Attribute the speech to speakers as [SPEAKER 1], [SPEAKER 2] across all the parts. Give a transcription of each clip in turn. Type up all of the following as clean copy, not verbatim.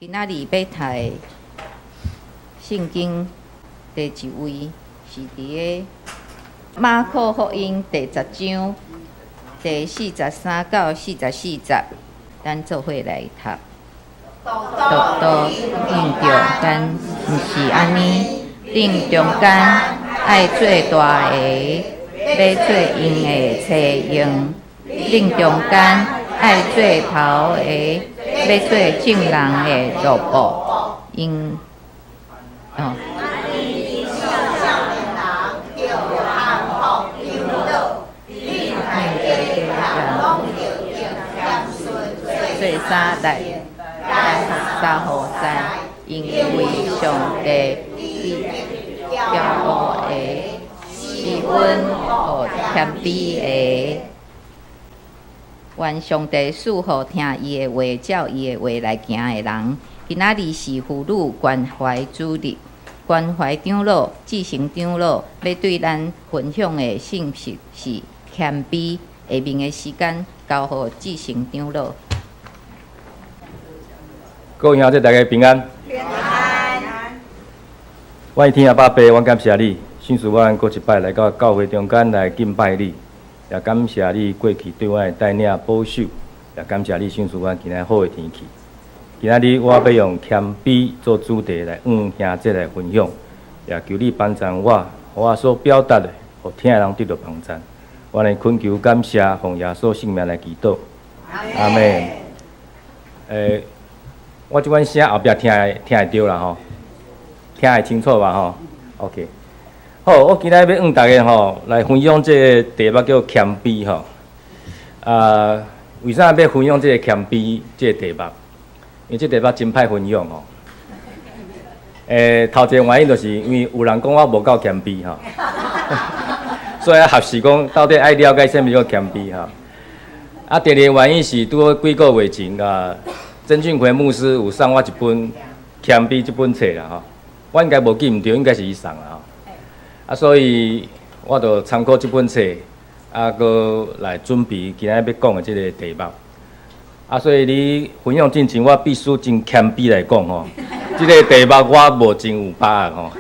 [SPEAKER 1] 今仔日欲讀的聖經第一位是佇个馬可福音第十章第43到44節，咱做伙來讀。獨獨恁中間毋是按呢，恁中間愛做大的，欲做𪜶的差用；恁中間愛做頭的，欲做眾人的奴僕。因哦。
[SPEAKER 2] 少年人著降服長老，恁內底人攏著用謙遜
[SPEAKER 1] 做衫來來衫予在，因為上帝對驕傲的，施恩予謙卑的。願上帝賜予聽伊的話、照伊的話來行的人。今仔日是婦女關懷主日，關懷長老、至誠長老欲對咱分享的信息是謙卑。下面的時間交予至誠長老。
[SPEAKER 3] 各位兄弟，大家平安。
[SPEAKER 2] 平安。
[SPEAKER 3] 阮的天阿爸父，阮感謝你，賞賜阮閣一擺來到教會中間來敬拜你，也感謝你過去對阮的帶領保守，也感謝你賞賜阮今仔好的天氣。今仔日我欲用謙卑做主題來向兄弟來分享，也求你幫贊我，予我所表達的，予聽的人得著幫贊。阮的懇求感謝，奉耶穌聖名來祈禱。阿們。我這款聲後壁聽會聽會著啦吼，聽會清楚吧吼？OK。好，我今仔日欲向大家吼來分享這个題目叫謙卑吼。啊，為啥欲分享這个謙卑這个題目？因為這題目真歹分享吼。頭一個原因就是因為有人講我無夠謙卑吼，所以愛學習講到底愛了解啥物叫謙卑吼。啊，第二個原因是拄好幾個月前啊，曾俊奎牧師有送我一本謙卑這本冊啦吼，我應該無記毋著，應該是伊送啦吼。啊，所以我就參考這本冊，啊，閣來準備今仔日欲講的這个題目。啊，所以佇分享進前，我必須真謙卑來講吼，這个題目我無真有把握吼。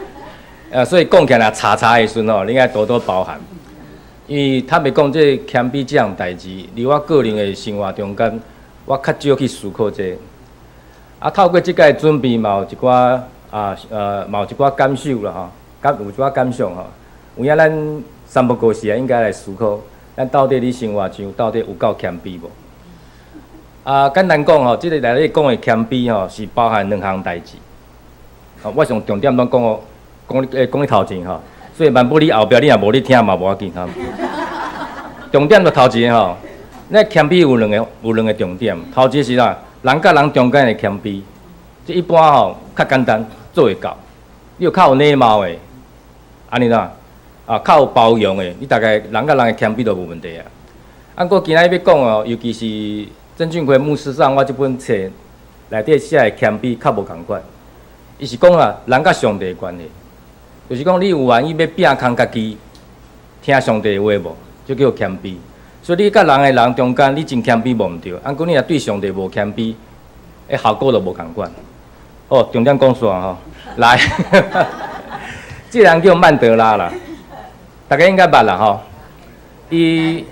[SPEAKER 3] 啊，所以講起來若差差的時陣吼，你愛多多包涵。因為坦白講，這个謙卑這項代誌，佇我個人的生活中間，我較少去思考這个。啊，透過這擺準備，嘛有一寡啊嘛有一寡感受啦吼，感有一寡感想吼。有影咱三不五時啊，應該來思考，咱到底佇生活上到底有夠謙卑無？啊，簡單講吼，這个內底講的謙卑吼，是包含兩項代誌。吼，我上重點攏講哦，講咧講咧頭前吼，所以萬不你後壁你若無咧聽嘛無要緊吼。重點就頭一个吼，咱謙卑有兩個重點。頭一个是啥？人佮人中間的謙卑，這一般吼較簡單做會到。你有較有禮貌的，按呢啦，啊，較有包容的，你大概人佮人的謙卑都無問題啊。啊，毋過今仔日欲講哦，尤其是曾俊奎牧師送我這本冊內底寫的謙卑較無仝款。伊是講啊，人佮上帝的關係，就是講你有願意欲摒空家己，聽上帝的話無？這叫謙卑。所以你佮人的人中間，你真謙卑無毋對，啊，毋過你若對上帝無謙卑，效果就無仝款。好，重點講煞吼，來，這个人叫曼德拉啦，大家應該捌啦吼。伊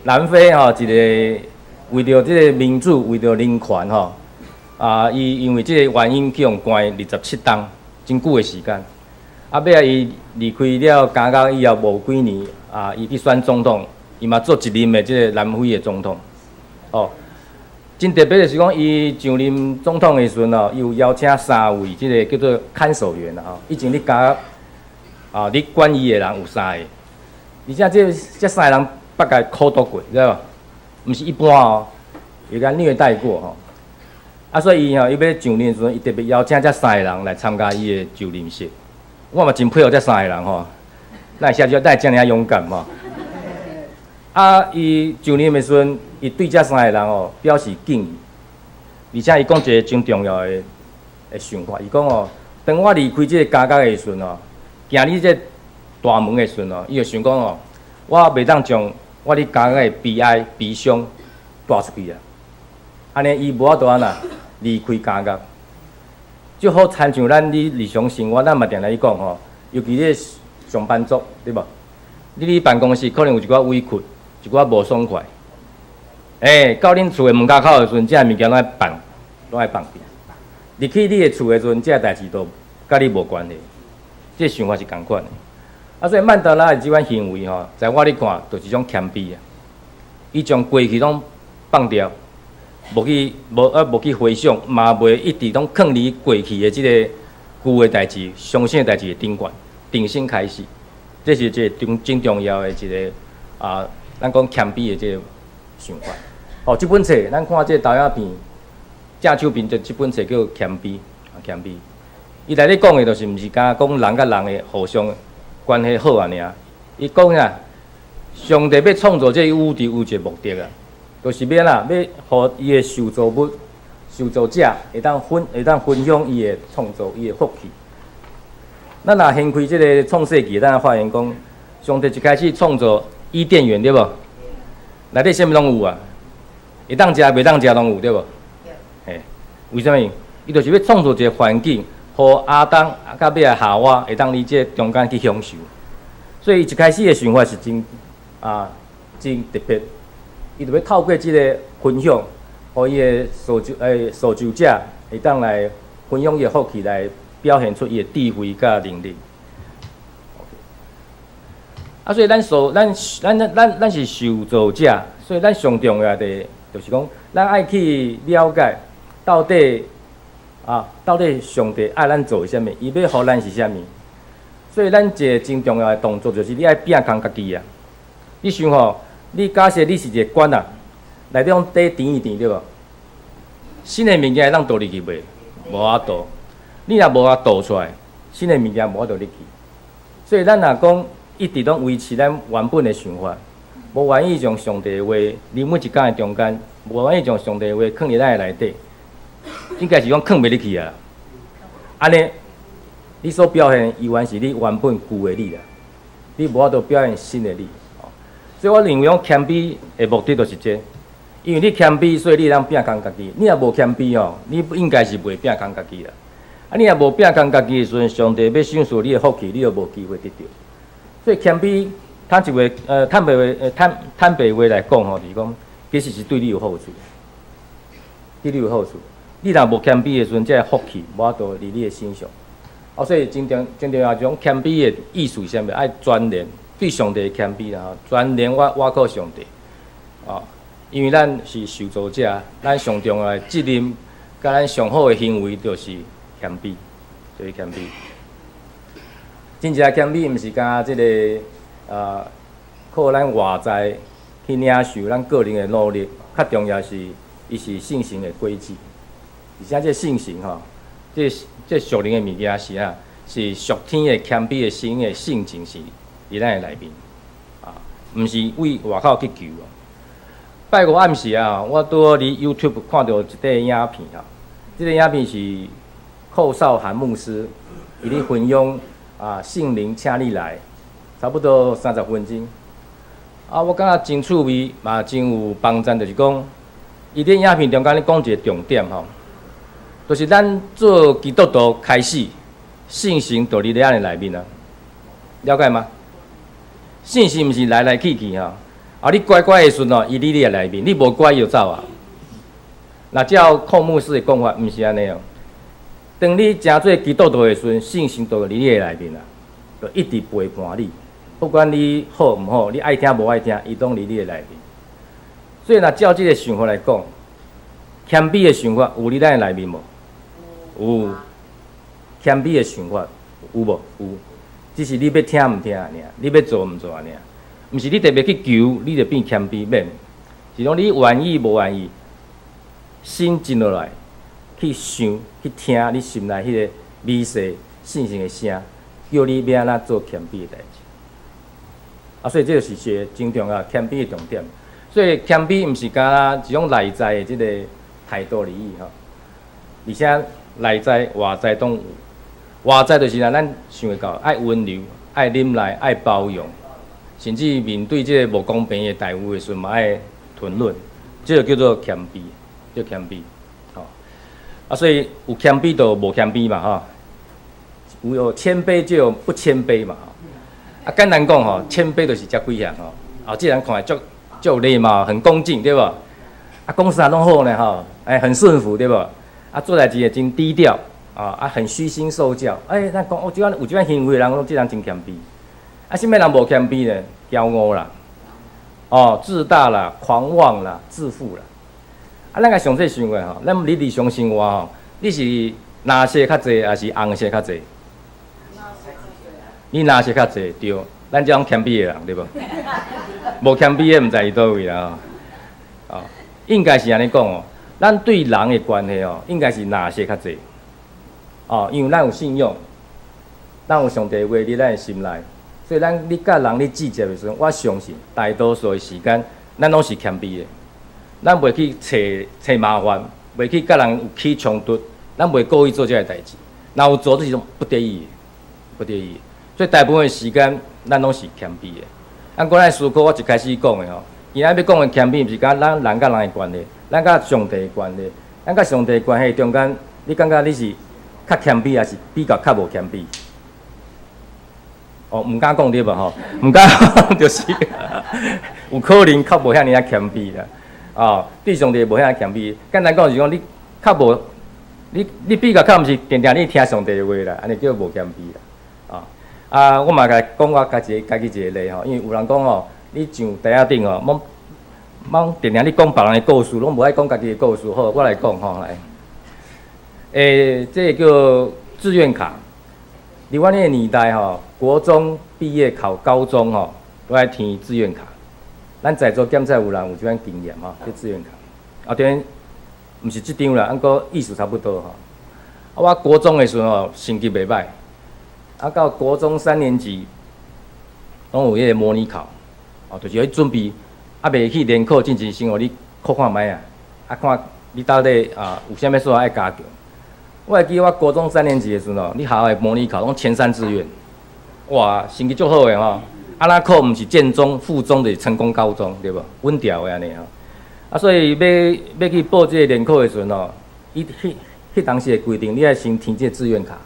[SPEAKER 3] 南非吼一個為著這个民主，為著人權吼，啊，伊因為這个原因去予關27冬，真久的時間。啊，尾仔伊離開了監獄以後無幾年，啊，伊去選總統，伊嘛做一任的這个南非的總統。哦，真特別的是講，伊上任總統的時陣哦，伊有邀請三位這个叫做看守員啦吼。以前佇監獄啊，佇管伊的人有三個，而且這三个人捌共苦毒過，知無？毋是一般哦，有共虐待過吼。啊，所以伊吼，伊欲上任的時陣，伊特別邀請這三個人來參加伊的就任式。我嘛真佩服這三個人吼，哪會寫這哪會遮爾勇敢吼？啊，伊上任的時陣，伊對這三個人哦表示敬意，而且伊講一个真重要的想法，伊講哦，當我離開這个監獄的時陣哦，行入這大門的時陣哦，伊就想講哦，我袂當將我佇監獄的悲哀、悲傷帶出去啊。按呢，伊無法度按怎離開監獄。就好親像咱佇日常生活，咱嘛定定咧講吼，尤其你上班族，對無？你佇辦公室可能有一寡委屈，一寡無爽快。欸，到恁厝的門跤口的時陣，這个物件攏愛放，攏愛放掉。入去你的厝的時陣，這个代誌都佮你無關係。這个想法是仝款的。啊，所以曼德拉的這款行為吼，在我咧看，就是一種謙卑啊。伊將過去攏放掉，無去無啊無去回想，嘛袂一直攏囥佇過去的這个舊的代誌、傷心的代誌的頂懸，重新開始。這是一个真真重要的一个啊，咱講謙卑的這个想法。哦，這本冊咱看這个投影片，正手邊這這本冊叫謙卑啊，謙卑。伊內底講的就是毋是干焦講人佮人的互相關係好按呢爾。伊講啥？上帝欲創造這個宇宙有一个目的啊，就是欲按怎，欲予伊的受造物、受造者會當分享伊的創造、伊的福氣。咱若掀開這个創世記，咱發現講，上帝一開始創造伊甸園對無？內底啥物攏有啊？會當食、袂當食攏有對無？嘿，為啥物？伊就是欲創造一个環境，予亞當佮尾仔夏娃會當佇這个中間去享受。所以伊一開始的想法是真啊真特別，伊就欲透過這个分享，予伊的受造者會當來分享伊的福氣，來表現出伊的智慧佮能力。啊，所以咱受咱咱咱咱是受造者，所以咱上重要的就是講，咱愛去了解到底啊，到底上帝愛咱做啥物，伊欲予咱是啥物。所以咱一个真重要的動作就是你愛摒空家己啊。你想吼，你假設你是一個罐仔，內底攏底甜一甜對無？新的物件會當倒入去袂？無法度。你若無法倒出來，新的物件無法度入去。所以咱若講一直攏維持咱原本的想法，無願意將上帝的話，佇每一工的中間，無願意將上帝的話囥佇咱的內底，應該是講囥袂入去啊。按呢，你所表現的依然是你原本舊的你啦，你無法度表現新的你。所以我認為講謙卑的目的就是這個，因為你謙卑，所以你會當摒空家己。你若無謙卑吼，你應該是袂摒空家己啦。啊，你若無摒空家己的時陣，上帝欲賞賜你的福氣，你就無機會得著。所以謙卑，坦一話，坦白話，坦坦白話來講吼，就是講，其實是對你有好處，對你有好處。你若無謙卑的時陣，這个福氣無法度佇你的身上。哦，所以真重真重要，這種謙卑的意思是啥物？愛全然對上帝謙卑啦，吼，全然倚倚靠上帝。哦，因為咱是受造者，咱上重要的責任，佮咱上好的行為就是謙卑，就是謙卑。真正謙卑，毋是干焦這个啊，靠咱外在去領受咱個人的努力，較重要是，伊是聖神的果子。而且這聖神吼，這這屬靈的物件是啊，是屬天的謙卑的心的性情是佇咱的內面，啊，毋是為外口去求哦。拜五暗時啊，我拄好佇 YouTube 看著一塊影片吼，這个影片是寇少涵牧師伊咧分享啊，聖靈請你來，差不多30分鐘。啊，我感覺真趣味，嘛真有幫贊，就是講，伊佇影片中間咧講一個重點吼，就是咱做基督徒開始，聖神就佇咱的內面啊，了解嗎？聖神毋是來來去去吼，啊，你乖乖的時陣吼，伊佇你的內面，你無乖伊就走啊。若照寇牧師的講法，毋是按呢哦。當你成做基督徒的時陣，聖神就佇你的內面啊，就一直陪伴你，不管你好毋好，你愛聽無愛聽，伊攏佇你的內面。所以若照這个想法來講，謙卑的想法有佇咱的內面無？有。謙卑的想法有無？有。只是你欲聽毋聽爾，你欲做毋做爾，毋是你特別去求，你就變謙卑免。是講你願意無願意，心靜落來去想、去聽你心內彼個微細聖神的聲，叫你欲按怎做謙卑的代誌。啊，所以這個是一個真重要謙卑的重點。所以謙卑毋是干焦一種內在的這個態度而已吼，而且內在外在攏有。外在就是咱想會到愛溫柔、愛忍耐、愛包容，甚至面對這個無公平的待遇的時陣，嘛愛吞忍，這個叫做謙卑，叫謙卑。吼，啊，所以有謙卑就無謙卑嘛，吼。有謙卑就有不謙卑嘛，啊，簡單講吼，謙卑就是這幾項吼。啊，這人看來足足有禮貌，很恭敬，對無？啊，講啥攏好呢，吼，哎，很順服，對無？啊，做代誌也真低調，啊，很虛心受教。哎，咱講哦，這款有這款行為的人，講這人真謙卑。啊，啥物人無謙卑呢？驕傲啦，哦，自大啦，狂妄啦，自負啦。啊，咱共詳細想過吼，咱你日常生活吼，你是藍色較濟，抑是紅色較濟？你藍色較濟，對，咱這種謙卑的人，對無？無謙卑的毋知佇佗位啦吼。哦，應該是按呢講哦，咱對人的關係哦，應該是藍色較濟。哦，因為咱有信用，咱有上帝話佇咱的心內，所以咱你佮人咧接觸的時陣，我相信大多數的時間，咱攏是謙卑的，咱袂去揣揣麻煩，袂去佮人有起衝突，咱袂故意做這个代誌。若有做，這是種不得已，不得已。所以大部分的時間，咱攏是謙卑的。按過來思考，我一開始講的吼，今仔欲講的謙卑，毋是講咱人佮人的關係，咱佮上帝的關係，咱佮上帝的關係中間，你感覺你是較謙卑，抑是比較較無謙卑？哦，毋敢講對無吼？毋敢講就是有可能較無遐爾仔謙卑啦。哦，對上帝無遐爾謙卑。簡單講是講你較無，你比較較毋是定定你聽上帝的話啦，按呢叫無謙卑啦。哦，啊，我嘛共講我家己家己一個例吼，因為有人講吼，你上台仔頂吼，罔罔定定你講別人的故事，攏無愛講家己的故事。好，我來講吼來。這個叫志願卡。佇阮彼个年代吼，國中畢業考高中吼，都愛填志願卡。咱在座檢查有人有這款經驗吼，這志願卡。啊，當然毋是這張啦，毋過意思差不多吼。啊，我國中的時陣吼，成績袂䆀。啊，到國中三年級，攏有彼个模擬考，哦，就是欲準備，猶未去聯考進前，先予你考看覓啊，啊，看你到底啊有啥物所在愛加強。我會記得我國中三年級的時陣哦，你學校的模擬考攏前三志願，哇，成績足好的吼，啊若考毋是建中、附中，就是成功高中，對無？穩牢的按呢吼。啊，所以欲欲去報這个聯考的時陣哦，伊彼彼當時的規定，你愛先填這个志願卡，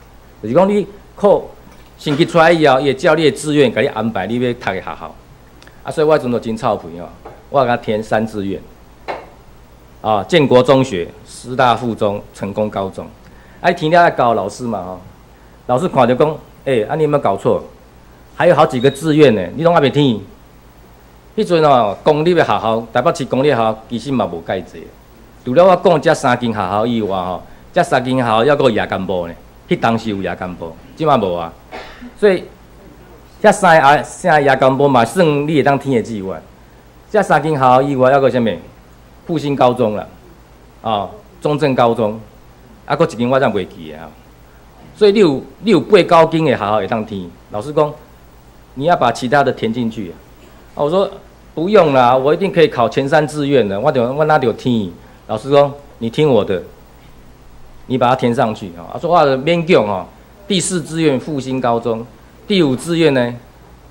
[SPEAKER 3] 就是講你考成績出來以後，伊會照你的志願，共你安排你欲讀的學校。啊，所以我彼陣就真臭屁哦，我共填三志願，啊，建國中學、師大附中、成功高中。啊，填了愛交老師嘛吼，老師看著講，欸，啊你有沒有搞錯？還有好幾個志願呢，你攏猶未填。彼陣哦，公立的學校，台北市公立學校其實嘛無蓋濟。除了我講這三間學校以外吼，這三間學校猶閣有夜間部呢。彼當時有夜間部，這馬無啊。所以這三个啊，三个夜間部嘛算你會當填的志願。這三間學校以外，猶閣啥物？復興高中啦，哦，中正高中，啊，閣一間我才袂記啊。所以你有八九間的學校會當填。老師講，你要把其他的填進去。啊，我說不用啦，我一定可以考前三志願的。我就我哪就填。老師說，你聽我的，你把它填上去啊。說話勉強哦，第四志願復興高中，第五志願呢，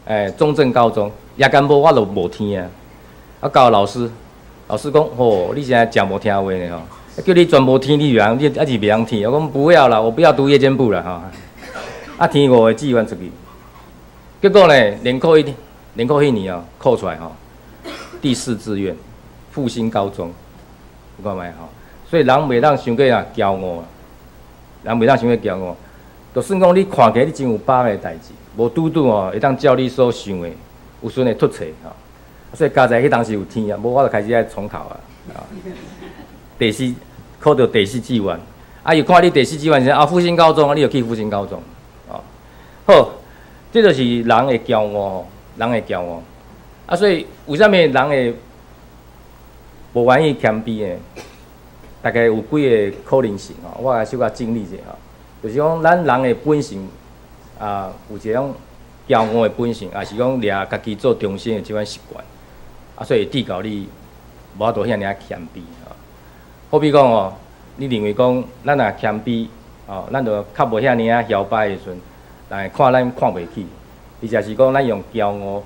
[SPEAKER 3] 欸，中正高中，夜間部我就無填啊。啊，交老師，老師講，吼，你現在誠無聽話呢吼，叫你全部填，你袂曉，你猶是袂曉填。我講不要啦，我不要讀夜間部啦吼。啊，填五個志願出去，結果呢，聯考彼年哦，考出來吼，第四志願復興高中，你看覓吼？所以人袂當傷過啊驕傲，人袂當傷過驕傲。就算講你看起來你真有把握的代誌，無拄拄哦，會當照你所想的，有時陣會出錯吼。所以佳哉彼當時有填啊，無我就開始愛重考啊。第四考著第四志願，啊伊看你第四志願是啊復興高中，你就去復興高中。哦，好，這就是人的驕傲，人的驕傲。啊，所以為啥物人會無願意謙卑呢？大概有幾个可能性吼，我來小可整理一下吼，就是講咱人的本性啊，有一種驕傲的本性，也是講掠家己做中心的這款習慣，啊，所以會致到你無法度遐爾仔謙卑吼。好比講哦，你認為講咱若謙卑，哦，咱就較無遐爾仔囂擺的時陣，人會看咱看袂起，而且是講咱用驕傲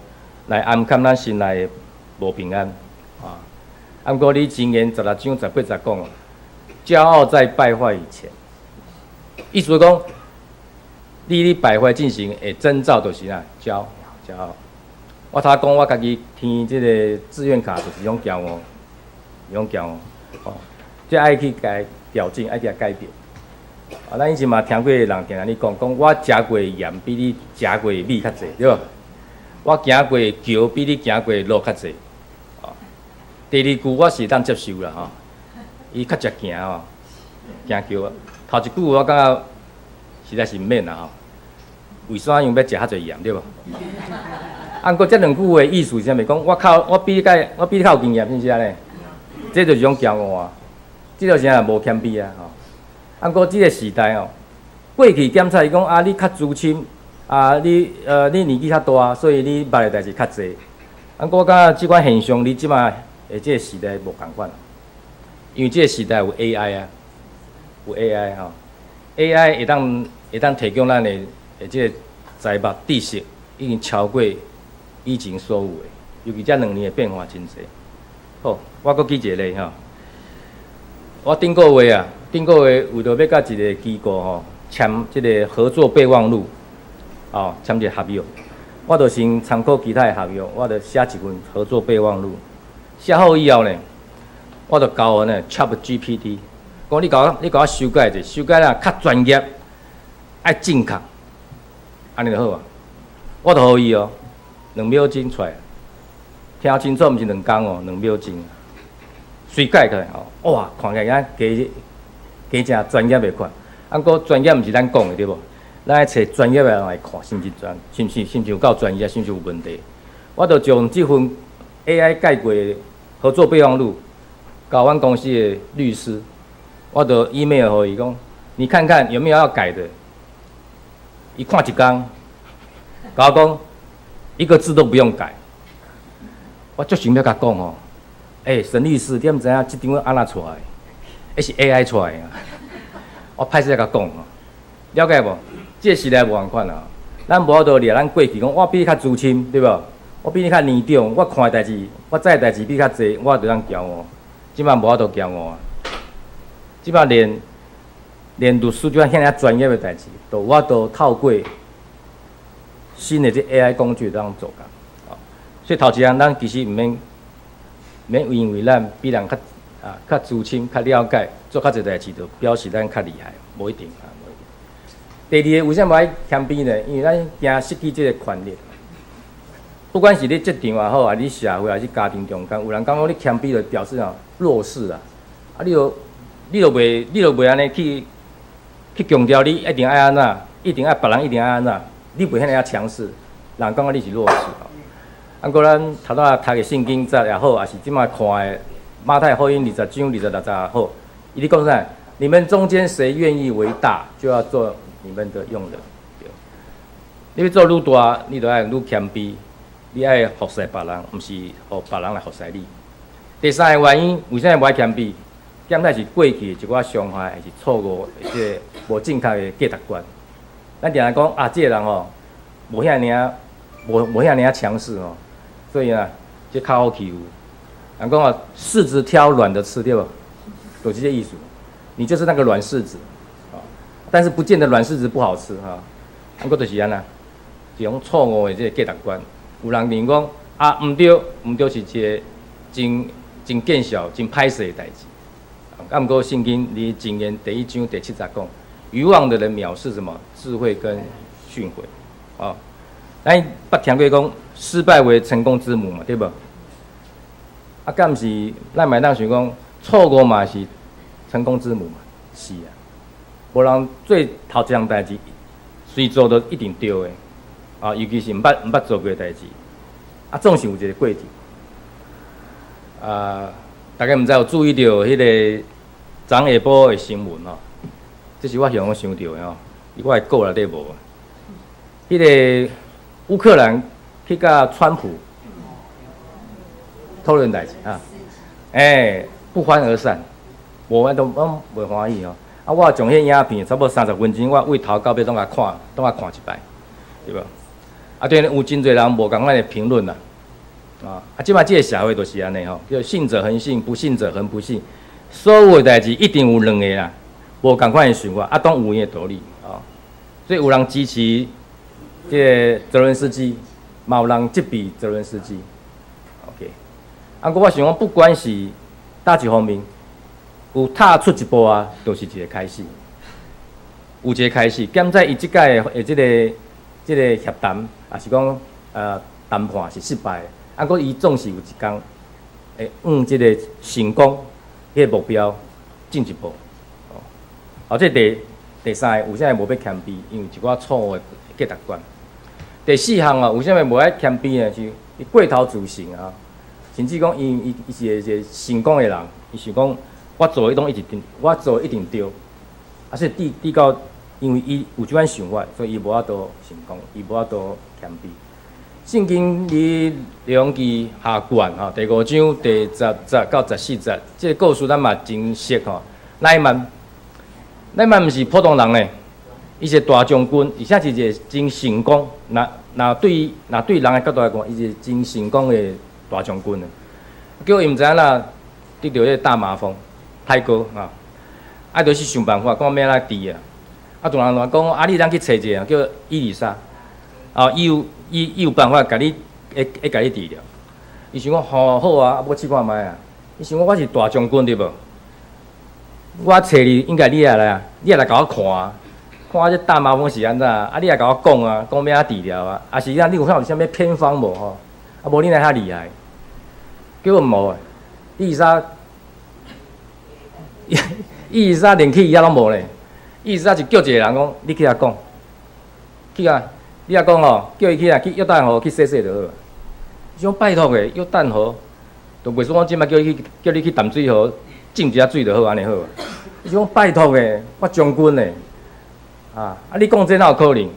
[SPEAKER 3] 來掩蓋咱心內的無平安，啊。啊，毋過你箴言十六章十八節講，驕傲在敗壞以前。意思講，你咧敗壞進前的徵兆就是啥？驕傲。我頭講我家己填這个志願卡就是種驕傲，種驕傲。哦，這愛去改調整，愛去改變。啊，咱以前嘛聽過人定定咧講，講我食過鹽比你食過米較濟，對無？我行過橋比你行過路較濟。哦，第二句我是會當接受啦，吼。伊較捷行吼，行橋。頭一句我感覺實在是毋免啦吼。為啥用欲食較濟鹽，對無？啊，毋過這兩句話意思是啥物？講我較我比你較我比你較有經驗，是毋是按呢？這就是種驕傲啊！這就是啥無謙卑啊！吼。啊，毋過這个時代哦，過去檢查伊講啊，你較資深，啊，你年紀較大，所以你捌的代誌較濟。啊，毋過我感覺這款現象，你這馬的這个時代無仝款，因為這个時代有 AI 啊，有 AI 吼，AI 會當提供咱的這个財務知識，已經超過以前所有的，尤其這兩年的變化真濟。好，我閣舉一個例吼，我頂個月啊，頂個月為著欲佮一个機構吼簽這个合作備忘錄，哦，簽一个合約，我就先參考其他的合約，我就寫一份合作備忘錄。寫好以後呢，我就交予呢 ChatGPT，講你共我修改者，修改了較專業，愛正確，按呢就好啊。我就予伊哦，2秒鐘出來，聽清楚，毋是2工哦，2秒鐘，隨改起來哦，哇，看起來敢加加誠專業的款。啊，毋過專業毋是咱講的對無？咱愛揣專業的人來看，是毋是專，是毋是有夠專業，是毋是有問題？我就將這份 AI 改過的合作備忘錄，交阮公司的律師，我就 email 予伊講，你看看有沒有要改的。伊看一工，共我講一個字都不用改。我足想欲共講吼，欸，沈律師，你毋知影這張按怎出來？彼是 AI 出來的。我歹勢共講吼，了解無？這個時代無仝款啊，咱無法度掠咱過去講，我比你較資深，對無？我比你較年長，我看的代誌，我知的代誌比你較濟，我就當驕傲。這馬無法度驕傲啊！這馬連律師這款遐爾專業的代誌，都有法度透過新的這 AI 工具當做工。所以頭一項，咱其實毋免免因為咱比人較資深、較了解，做較濟代誌，就表示咱較厲害，無一定啊，無一定。第二个，為啥物愛謙卑呢？因為咱驚失去這个權力。不管是你職場也好，還是社會，還是家庭中間，有人感覺你謙卑，就表示啊弱勢啊。啊，你就袂按呢去強調你一定愛按怎，一定愛別人一定愛按怎，你袂遐爾強勢，人感覺你是弱勢。啊，毋過咱頭拄仔讀的聖經節也好，抑是這馬看的馬太福音20章26節好，伊咧講啥？你們中間誰願意為大，就要做你們的用人。對。你欲做愈大，你就愛愈謙卑，你愛服侍別人，毋是予別人來服侍你。第三个原因，為啥物無愛謙卑？減來是過去的一寡傷害，還是錯誤的這个無正確的價值觀。咱定定講啊，這个人吼，無遐爾強勢吼，所以啊，這較好欺負。人講啊，柿子挑軟的吃，對無？就是這個意思。你就是那個軟柿子，啊，但是不見得軟柿子不好吃哈。毋過就是按呢，一種錯誤的這个價值觀。有人認為講啊，毋對，毋對是一个真真見笑、真歹勢的代誌。啊，毋過聖經佇箴言第一章第七節講，愚妄的人藐視什麼？智慧跟訓誨。哦，咱捌聽過講，失敗為成功之母嘛，對無？啊，敢毋是咱嘛會當想講，錯誤嘛是成功之母嘛？是啊，無人做頭一項代誌，隨做都一定對的。啊，尤其是毋捌做過的代誌，啊，總是有一個過程。啊，大家毋知有注意著彼个昨下晡的新聞吼？這是我向我想著的吼，佇我的稿內底無。彼个烏克蘭去共川普討論代誌啊，欸，不歡而散，無我都攏袂歡喜吼。啊，我將彼影片差不多30分鐘，我對頭到尾攏共看，攏共看一擺，對無？啊，對，有真濟人無仝款的評論啦。啊，這馬這个社會就是按呢吼，叫信者恆信，不信者恆不信。所有的代誌一定有兩个啦，無仝款的想法，啊，攏有𪜶的道理哦。所以有人支持這个澤倫斯基，嘛有人質疑澤倫斯基。OK，啊，毋過我想講，不管是佗一方面，有踏出一步啊，就是一个開始，有一个開始。兼在伊這擺的這個協談，也是講談判是失敗的，啊，毋過伊總是有一工會向這个成功彼个目標進一步。哦，好，這第三个，為啥物無欲謙卑？因為一寡錯誤的價值觀。第四項哦，為啥物無愛謙卑呢？是伊過頭自信啊，甚至講伊是一個成功的人，伊想講我做的攏一定，我做的一定對。啊，所以直到因為伊有這款想法，所以伊無法度成功，伊無法度謙卑。聖經佇列王紀下卷吼，第五章第10節到14節，這个故事咱嘛真熟吼。乃縵，乃縵毋是普通人呢，伊是大將軍，而且是一个真成功。若對人的角度來講，伊是真成功的大將軍的。叫伊毋知影哪得著彼个大麻風，太高啊，啊，就是想辦法講欲按怎治啊。啊，有人講啊，你通去揣一个叫以利沙，啊，伊有辦法共你會共你治療。伊想講吼好啊，啊欲試看覓啊。伊想講我是大將軍對無？我揣你應該你也來啊，你也來共我看啊，看這大麻風是按怎啊？你也共我講啊，講欲按怎治療啊？啊是啊，你有看有啥物偏方無吼？啊無你哪會遐厲害？結果無的，以利沙，以利沙連去伊遐攏無咧。以利沙就叫一個人講，你去遐講，去啊！你遐講吼，叫伊去啊，去約旦河去洗洗就好。伊講拜託的，約旦河，就袂輸講這擺叫你去淡水河浸一下水就好，按呢好。伊講拜託的，我將軍呢，啊你講這哪有可能？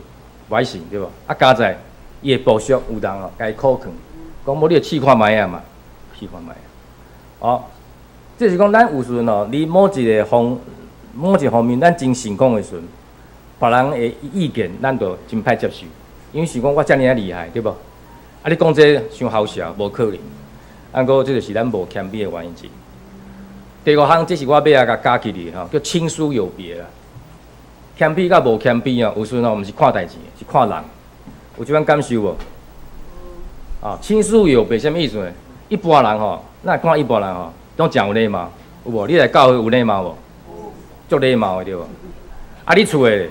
[SPEAKER 3] 無愛信對無？啊佳哉伊的部屬有人哦，共伊苦勸，講無你就試看覓啊嘛，試看覓啊。哦，這是講咱有時陣哦，佇某一方面，咱真成功的時陣，別人的意見咱就真歹接受，因為想講我遮爾仔厲害，對無？啊，你講這傷好笑，無可能。啊，毋過這就是咱無謙卑的原因之一。第五項，這是我欲來共加起的吼，叫親疏有別啦。謙卑佮無謙卑哦，有時陣哦，毋是看代誌，是看人。有這款感受無？啊，親疏有別啥物意思呢？一般人吼，咱看一般人吼，攏誠有禮貌，有無？你來教會有禮貌無？足禮貌的對無？啊，你厝的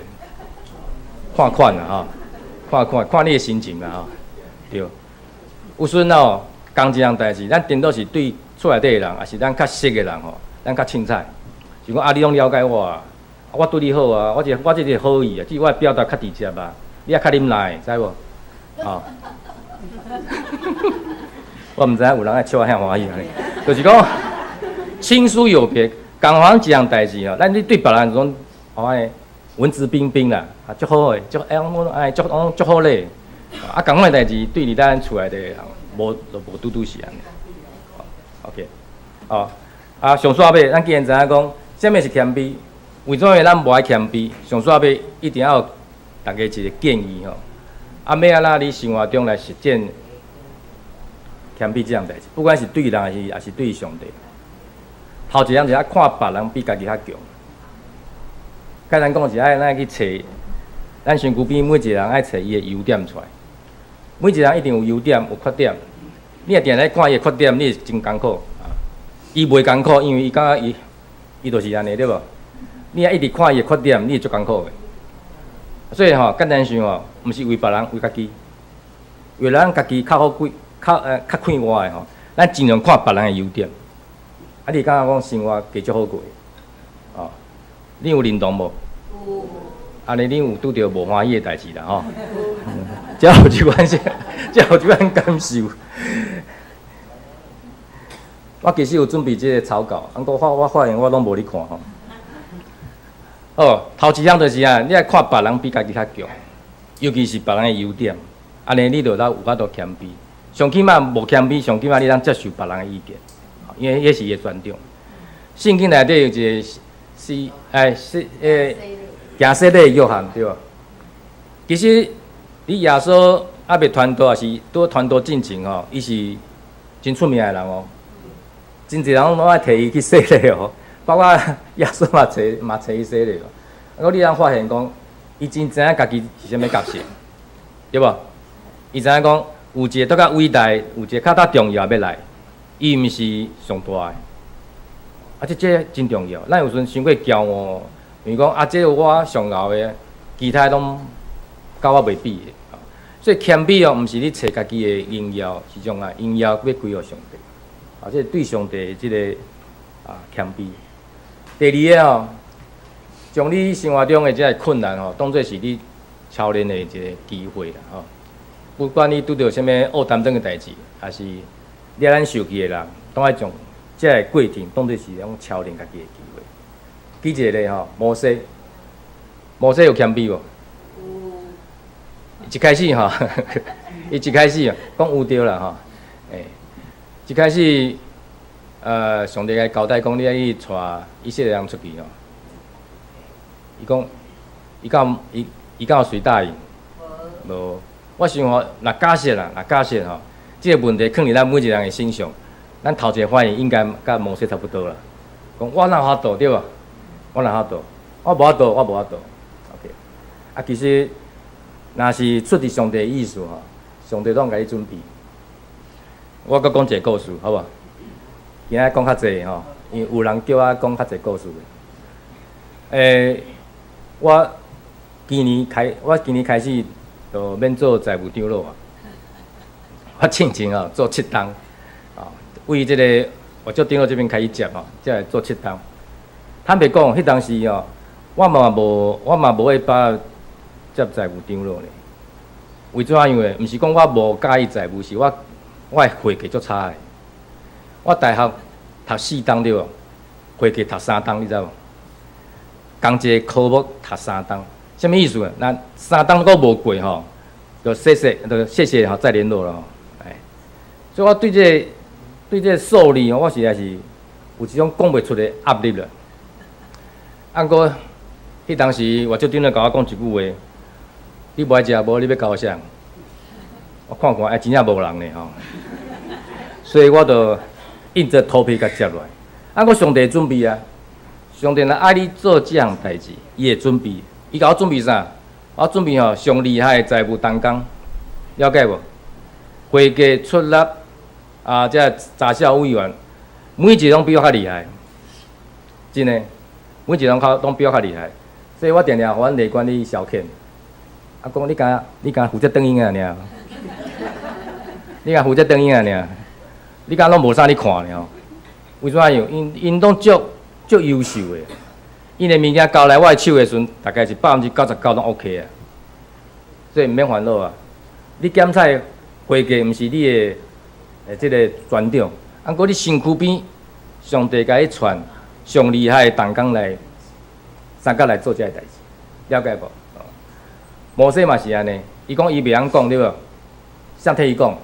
[SPEAKER 3] 看款啦吼，看看看你的心情啦吼，對。有時陣哦，仝一項代誌，咱顛倒是對厝內底的人，抑是咱較熟的人吼，咱較凊彩，是講啊，你攏了解我啊，我對你好啊，我這個好意啊，只是我的表達較直接啊，你也較忍耐，知無？吼，我毋知影有人愛笑我遐歡喜按呢，就是講親疏有別，仝款一項代誌吼，咱你對別人講，哦按呢文質彬彬啦，啊足好的，足欸我哎足講足好咧，啊仝款的代誌對佇咱厝內底的人，無就無拄拄是按呢。OK，哦，啊上煞尾，咱既然知影講，啥物是謙卑，為怎樣咱無愛謙卑？上煞尾一定要大家一个建議吼，啊，欲按怎佇生活中來實踐謙卑這項代誌，不管是對人抑是對上帝。頭一項就是愛看別人比家己較強。簡單講是愛咱去揣，咱身軀邊每一個人愛揣伊的優點出來。每一個人一定有優點，有缺點。你若定咧看伊的缺點，你會真艱苦啊。伊袂艱苦，因為伊感覺伊就是按呢，對無？你若一直看伊的缺點，你會足艱苦的。所以吼，簡單想吼，毋是為別人，為家己。為了咱家己較好過，較快活的吼，咱盡量看別人的優點。啊，你會感覺講生活加足好過？哦，你有認同無？有。按呢，你有拄著無歡喜的代誌啦吼？才有這款才有這款感受。我其實有準備這个草稿，毋過我發現我攏無咧看吼。好，頭一項就是啊，你愛看別人比家己較強，尤其是別人的優點，按呢你就有法度謙卑。上起碼無謙卑，上起碼你通接受別人的意見，因為彼是伊的專長。聖經內底有一個是哎是行洗禮的約翰對無？其實佇耶穌猶未傳道，抑是拄傳道進前吼，伊是真出名的人哦。真濟人攏愛提伊去洗禮哦。包括耶穌嘛揣嘛揣伊洗禮。啊，閣你通發現講，伊真知影家己是啥物角色，對無？伊知影講有一個閣較偉大，有一個較較重要欲來，伊毋是上大的。啊，這真重要。咱有時陣傷過驕傲，因為講啊，這個我上𠢕的，其他攏佮我袂比的。所以謙卑哦，毋是你揣家己的榮耀，是將啊榮耀欲歸予上帝。啊，這對上帝的這個啊謙卑。第二个哦，將你生活中的這个困難吼，當做是你操練的一個機會啦吼。不管你拄著啥物烏擔當的代誌，抑是惹咱受氣的人，攏愛將這个過程當做是一種操練家己的機會。舉一個例吼，摩西，摩西有謙卑無？一開始吼，伊一開始講有對啦吼，欸，一開始，上帝共伊交代講，你愛去帶以色列人出去吼。伊講，伊敢有隨答應？無。我想吼，若假設啦，若假設吼，這个問題囥佇咱每一個人的身上，咱頭一个反應應該佮摩西差不多啦。講我哪有法度對無？我哪有法度？我無法度，我無法度。OK。啊，其實若是出佇上帝的意思吼，上帝攏共你準備。我閣講一个故事，好無？今仔講較濟吼，因為有人叫我講較濟故事的。欸，我今年開始就免做財務長老啊。我進前哦做七冬，哦，為這个我做長老這邊開始接吼，才會做七冬。坦白講，彼當時哦，我嘛無會把接財務長老呢。為怎樣的？毋是講我無佮意財務，是我的會計足差的。我大學讀四冬對無？會計讀三冬，你知無？仝一个科目讀三冬，啥物意思啊？若三冬閣無過吼，就謝謝，就謝謝吼，再聯絡了吼。哎，所以我對這个數理吼，我實在是有一種講袂出的壓力啦。啊，毋過彼當時我組長共我講一句話：你無愛食無？你欲交誰？我看看，哎，真正無人呢吼。所以我就硬著頭皮共接落來。啊，我上帝準備啊，上帝若愛你做這項代誌，伊會準備。伊共我準備啥？我準備吼上厲害的財務同工，了解無？會計出納啊，這查銷委員，每一个攏比我較厲害，真的，每一个攏比我較厲害。所以我定定予阮內管理消遣，啊，講你敢負責轉音仔爾，你敢負責轉音仔爾，你敢攏無啥咧看呢吼？為怎樣？𪜶攏足足優秀的，𪜶的物件交來我的手的時陣，大概是99%攏 OK 啊。所以毋免煩惱啊。你檢採會計毋是你的這个專長，啊，毋過你身軀邊，上帝共你傳上厲害的同工來，相佮來做這个代誌，了解無？摩西嘛是按呢，伊講伊袂曉講對無？誰替伊講？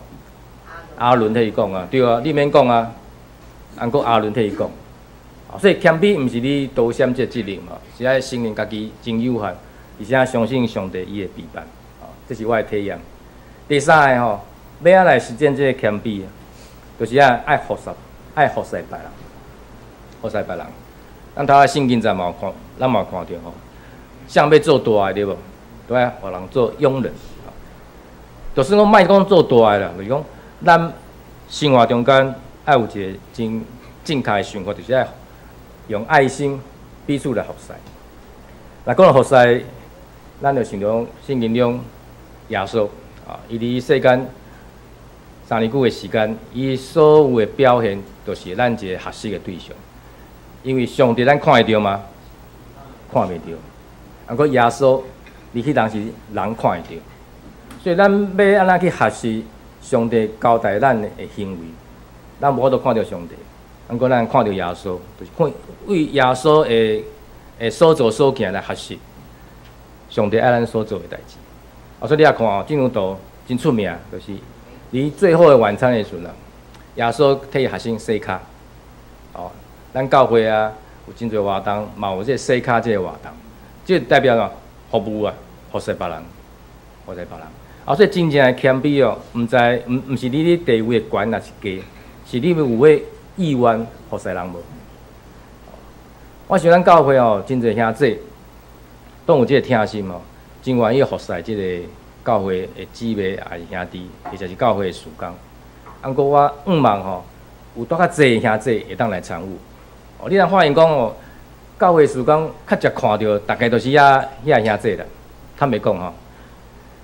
[SPEAKER 3] 亞倫替伊講啊，對啊，你免講啊。啊，毋過亞倫替伊講，所以謙卑毋是你多閃這個責任吼，是愛承認家己真有限，而且相信上帝伊會備辦，這是我的體驗。第三个吼，欲按怎來實踐這個謙卑，就是愛服侍，愛服侍別人，服侍別人。咱頭仔聖經在嘛有看，咱嘛有看著吼，誰欲做大的對無？都愛予人做傭人。就是講莫講做大的啦，就是講咱生活中間愛有一个真正確的想法，就是愛用愛心彼此來服侍。若講到服侍，咱就想著聖經中耶穌啊，伊佇世間3年久的時間，伊所有的表現，就是咱一个學習的對象。因為上帝咱看會著嗎？看袂著。啊，毋過耶穌，佇彼當時人看會著，所以咱欲按怎去學習上帝交代咱的行為，咱無法度看著上帝，毋過咱看著耶穌，就是看為耶穌的所做所行來學習上帝愛咱所做的代誌。啊，所以你也看哦，這張圖真出名，就是佇最後的晚餐的時陣啊，耶穌替學生洗跤。哦，咱教會啊有真濟活動，嘛有這個洗跤這个活動，這代表啥？服務啊，服侍別人，服侍別人。啊，所以真正的謙卑哦，毋知毋是你的地位懸抑是低，是你有彼意願服侍人無？我想咱教會哦，真濟兄弟攏有這个疼心哦，真願意服侍這个教會的姊妹，抑是兄弟，或者是教會的事工。啊，毋過我向望吼，有閣較濟兄弟會當來參與。哦，你若發現講哦，教會事工較常看著，大概都是遐遐兄弟啦。坦白講吼，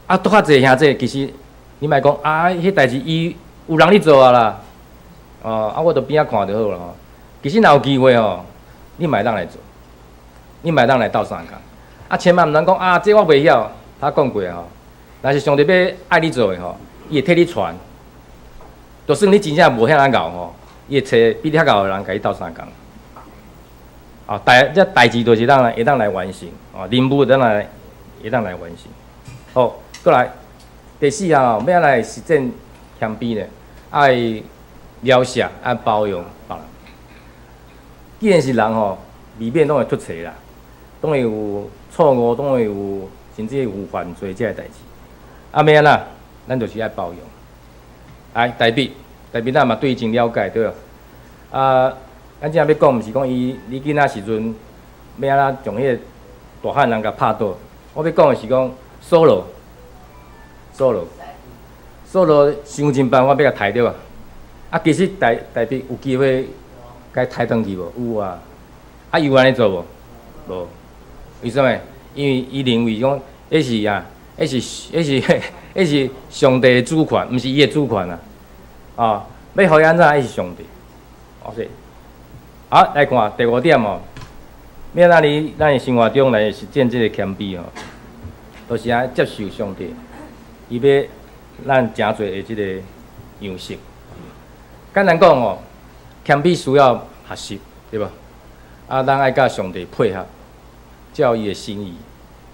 [SPEAKER 3] 啊，閣較濟兄弟，其實你莫講啊，彼代誌伊有人咧做啊啦。哦，啊，我佇邊仔看就好啦吼。其實若有機會吼，你嘛會當來做，你嘛會當來鬥相共。啊，千萬毋通講啊，這我袂曉，他講過吼。若是上帝欲愛你做的吼，伊會替你傳。就算你真正無遐爾𠢕吼，伊會揣比你較𠢕的人共你鬥相共。啊，這代誌就是當來會當來完成，哦，任務會當來完成。好，閣來第四項哦，欲按怎來實踐謙卑呢？愛饒赦，愛包容別人。既然是人吼，未免攏會出錯啦，攏會有錯誤，攏會有甚至有犯罪這个代誌。啊，欲按怎？咱就是愛包容。來，大衛，大衛咱嘛對伊真了解，對無？啊，咱這欲講，毋是講伊年囡仔時陣欲按怎將彼个大漢人共拍倒。我欲講的是講掃羅，掃羅，掃羅想盡辦法欲共刣著啊！啊，其實大衛有機會共伊刣轉去無？有啊！啊，伊有按呢做無？無。為啥物？因為伊認為講，彼是啊，彼是上帝的主權，毋是伊的主權啊！啊，欲予伊按怎，彼是上帝。哦，是。好，來看第五點哦。欲按怎佇咱的生活中來實踐這个謙卑哦，就是愛接受上帝，伊欲咱成做的這个樣式。簡單講哦，謙卑需要學習，對無？啊，咱愛佮上帝配合，照伊的心意，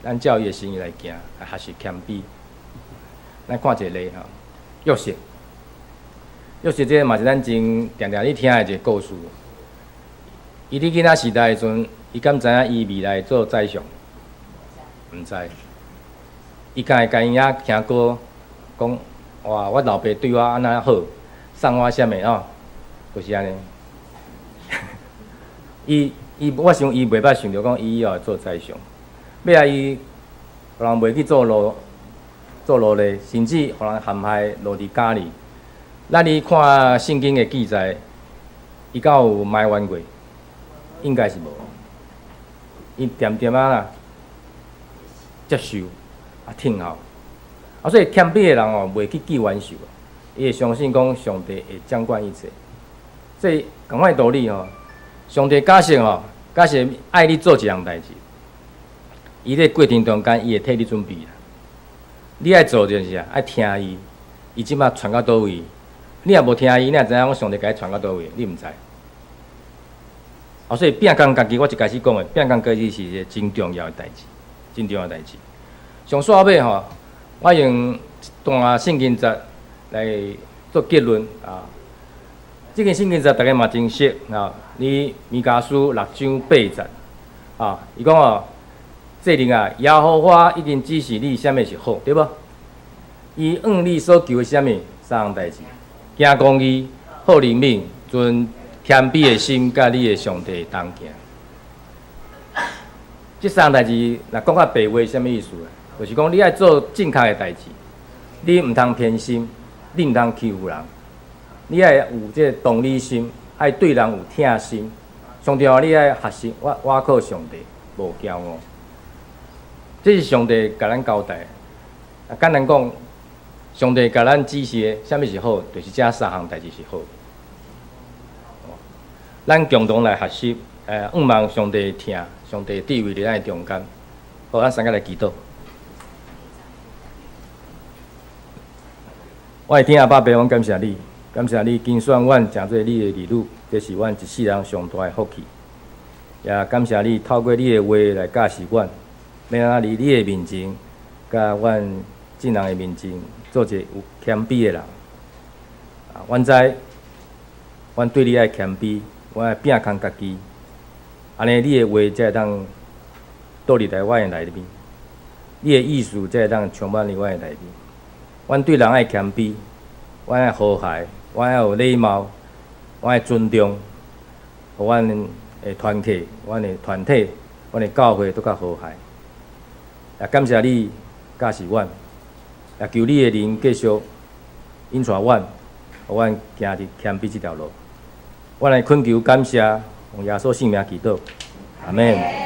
[SPEAKER 3] 咱照伊的心意來行，來學習謙卑。咱看一个例吼，約瑟，約瑟這个嘛是咱真定定咧聽的一个故事。伊佇囡仔時代的時陣，伊敢知影伊未來做宰相？毋知。伊敢會共𪜶遐兄哥講：哇，我老爸對我按怎好，送我啥物吼，就是按呢。伊，我想伊袂捌想著講伊以後會做宰相。尾仔伊，予人賣去做奴隸，甚至予人陷害落佇監裡。咱佇看聖經的記載，伊敢有埋怨過？應該是無。伊恬恬仔啦，接受啊，聽候。啊，所以謙卑的人哦，袂去記冤仇，伊會相信講上帝會掌管一切。所以仝款道理吼，上帝假設吼，假設愛你做一項代誌，伊咧過程中間，伊會替你準備啦。你愛做就是啊，愛聽伊，伊這擺傳到佗位，你若無聽伊，你若知影講上帝共你傳到佗位，你毋知。啊，所以摒空家己，我一開始講的，摒空家己是一个真重要的代誌，真重要的代誌。上煞尾吼，我用一段聖經節來做結論啊。這个聖經節大家嘛真熟啊，佇彌迦書六章八節啊，伊講哦，這人啊，耶和華已經指示你啥物是好，對無？伊向你所求的啥物？三項代誌：行公義、好憐憫、存謙卑的心，佮你的上帝同行。這三項代誌，若講較白話，啥物意思啊？就是講你愛做正確的代誌，你毋通偏心，你毋通欺負人，你愛有這个同理心，愛對人有疼心。上重要，你愛學習倚倚靠上帝，無驕傲。這是上帝共咱交代。啊，簡單講，上帝共咱指示的，啥物是好，就是這三項代誌是好。咱共同來學習，向望上帝疼，上帝智慧佇咱的中間。好，咱三個來祈禱。我的天阿爸父，阮感謝你，感謝你揀選阮成做你的兒女，這是阮一世人上大的福氣。也感謝你透過你的話來教示阮，欲按怎佇你的面前，佮阮眾人的面前，做一个有謙卑的人。啊，阮知，阮對你愛謙卑，阮愛摒空家己，按呢你的話才會當倒入來阮的內面，你的意思才會當充滿佇阮的內面。阮對人愛謙卑，阮愛和諧，阮愛有禮貌，阮愛尊重，予阮的團契、阮的團體、阮的教會閣較和諧。也感謝你教示阮，也求你的靈繼續引帶阮，予阮行佇謙卑這條路。阮來懇求感謝，奉耶穌聖名祈禱，阿們。